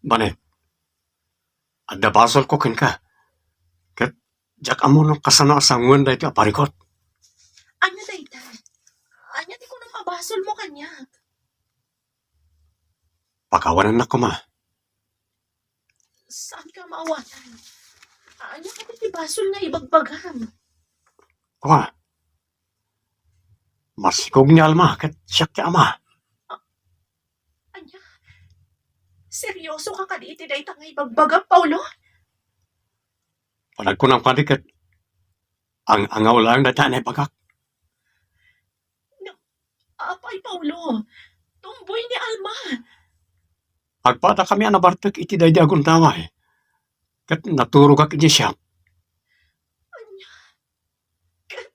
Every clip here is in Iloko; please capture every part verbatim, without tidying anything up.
Banet, adda basolko kenka. Ket diak ammo no kasano a sangoen daytoy a parikut. Ania dayta? Ania ti kunam a basolmo kaniak? Pakawanennak koma. Saanka a maawatan? Ania kadi ti basol nga ibagbagam? Kua, masikog ni Alma ket siak ti ama. Ania? Seryoso ka kadi iti dayta nga ibagbagam, Paulo? Panagkunam kadi ket ang-angaw laeng dayta nga naibagak. Ngem, apay, Paulo, tumboy ni Alma. Agpadakami a nabartek iti daydi a gundaway, ket naturogak idiay siak. Ania? Ka-,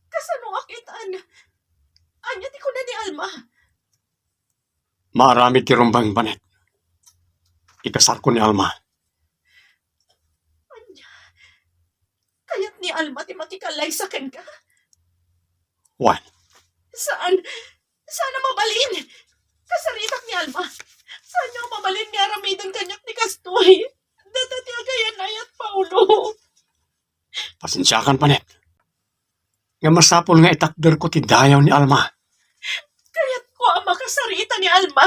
kasano a kitan? Ania ti kuna ni Alma? Maaramid ti rumbeng, Banet. Ikasarko ni Alma. Ania? Kayat ni Alma ti makikalaysa kenka? Wen. Saan? Saan a mabalin? Kasaritak ni Alma. Saanyo a mabalin nga aramiden kaniak ti kastoy? Data ti agayan-ayat, Paulo. Pasensiakan, Banet. Nga masapul nga itakderko ti dayaw ni Alma. Kayatko a makasarita ni Alma.